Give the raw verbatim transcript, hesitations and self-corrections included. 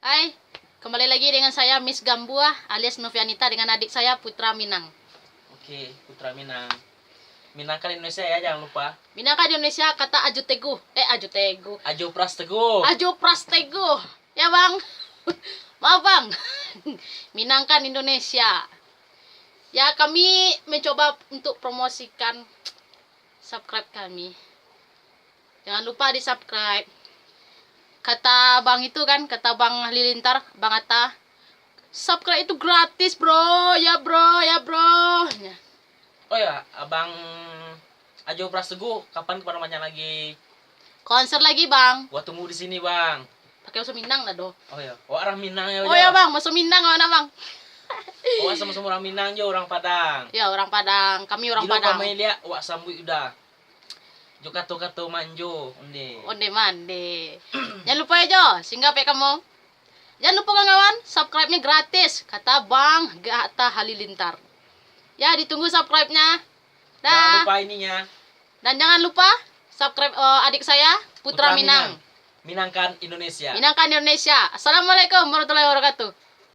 Hai, kembali lagi dengan saya Miss Gambua alias Novianita dengan adik saya Putra Minang. Oke, Putra Minang. Minangkan Indonesia ya, jangan lupa. Minangkan Indonesia kata Aju Teguh. Eh, Aju Teguh. Aju Pras Teguh. Aju Pras Teguh. Ya, Bang. Maaf, Bang. Minangkan Indonesia. Ya, kami mencoba untuk promosikan subscribe kami. Jangan lupa di-subscribe. Kata Bang itu kan, kata Bang Halilintar, Bang Atta, "Subscribe itu gratis, bro. Ya, bro, ya, bro." Ya. Oh ya, Abang Aju Pras Teguh, kapan kapan banyak lagi? Konser lagi, Bang. Gua tunggu di sini, Bang. Pakai bahasa Minang lah, doh. Oh ya, awak orang Minang ya. Oh ya, Bang, bahasa Minang awak nak, Bang. Awak sama-sama orang Minang jo, orang Padang. Ya, orang Padang. Kami orang Padang. Bilo kami liak, awak sambuik udah. Jo kato-kato manjo, onde. Onde mande. Jangan lupa ya, Jo, singgah pek kamu. Jangan lupa kawan-kawan, subscribe-nya gratis, kata Bang Atta Halilintar. Ya, ditunggu subscribe-nya. Dah. Jangan lupa ininya. Dan jangan lupa subscribe, eh, adik saya, Putra Minang. Minangkan Indonesia. Minangkan Indonesia. Assalamualaikum warahmatullahi wabarakatuh.